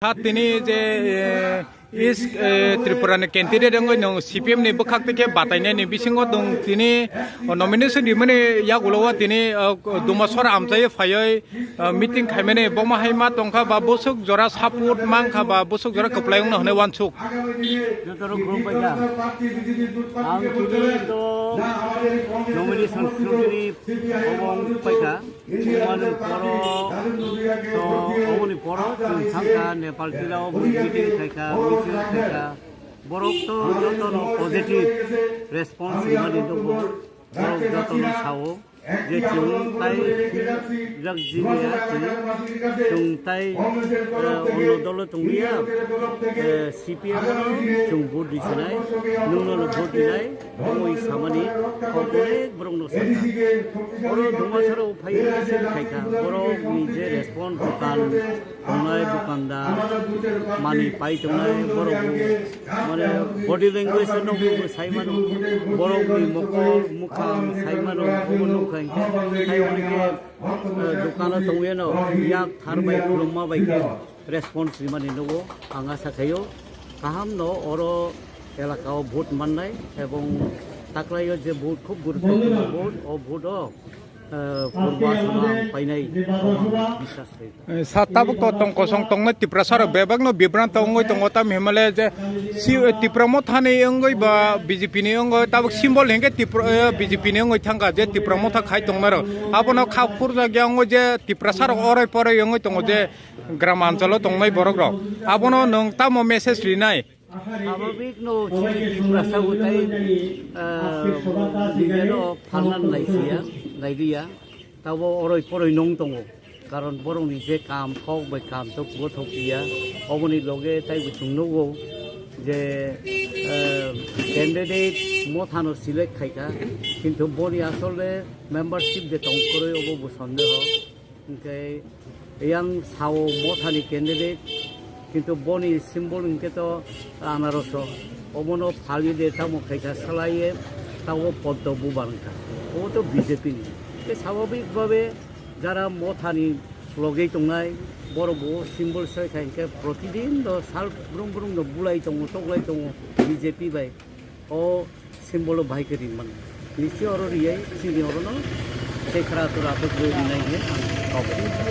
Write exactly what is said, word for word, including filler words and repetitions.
Kha tini je, eh, East, eh, Tripura ni candidate wngwi nwng C P M ni bwkhak twi khe batainai ni bisingo nwng tini, oh, nomination rimani yagulo o tini, oh, Dumasora amchai phaiwi, oh, meeting khaimani bomo hai ma tongkha ba bwswk jora support mankha ba bwswk jora kwplai wngno hwnwi wansuk. Joto rok khulumbai kha. Ang tini to nomination scrutiny obo wng paikha. Wngmani borok to oboni borok chwng thangkha Nepal Tila o meeting khaikha, meeting khaikha. Borok to jotono positive response rimani nukgo. Borok jotono sao je chwng tai jak jiliya chwng, chwng tai, eh, onno dolo tongya, eh, C P M no chwng vote di sinai, nwngno no vote di nai. Omo samani kok onek borok no sakha. Oro Dumasora o phai sini khaikha. Borok ni je response, dukan tongnai, dukandar, mani pai tongnai, borok bo, mane, body language no bo sai mano, borok ni mokol mukhang sai mano, obo nukha hinkhe tai onek khe, eh, dukano tongwi no yak thar bai khulumma bai khe response rimani nugo. Ang asa khaio kaham no oro elaka o vote mannai ebong taklaio je vote khub guruttopurno vote, o vote o, eh, purba sama painai, obo ang biswas khaio. Eh, sa tabuk to tong kosong tongnai Tiprasa rok bebak no bibrang tongwi tongo, tam himale je si, eh, Tipra Motha ni wngwi ba B J P ni wngwi tabuk symbol hinkhe Tipra, eh, B J P ni wngwi thangkha je Tipra Motha khai tongnai rok. Abono kha phurjak ya wngwi je Tiprasa rok oroi poroi wngwi tongo je gram anchalo tongnai borok rok. Abono nwng tamo message rinai? Swabhabik no chini Tiprasa bo tai, ah, nijeno phalna naisiya, nailiya. Tabo oroi poroi nong tongo. Karon borokni je kam, kok bai kam to gothok ya. Oboni loge tai bo chwng nugo je, ah, candidate Mothano select khaikha. Kintu boni asole membership de tong kwrwi obo bo sondeho. Hingke yang sao Mothani candidate, kintu boni symbol hingke to anaroso. Obono phalwi de tamo khaikha salaiye, tamo poddo bubar wngkha. Obo to B J P ni. Te swabhabik babe jara Mothani logei tongnai, borok bo symbol sai kha hingke protidin do sal brum brum do bulai tongo, toklai tongo B J P bai. O symbol o bahai khe ring mano. Nisi oro riyai, chini oro no sekhra to rathok rwi rinai hwnwi ang kok rinai.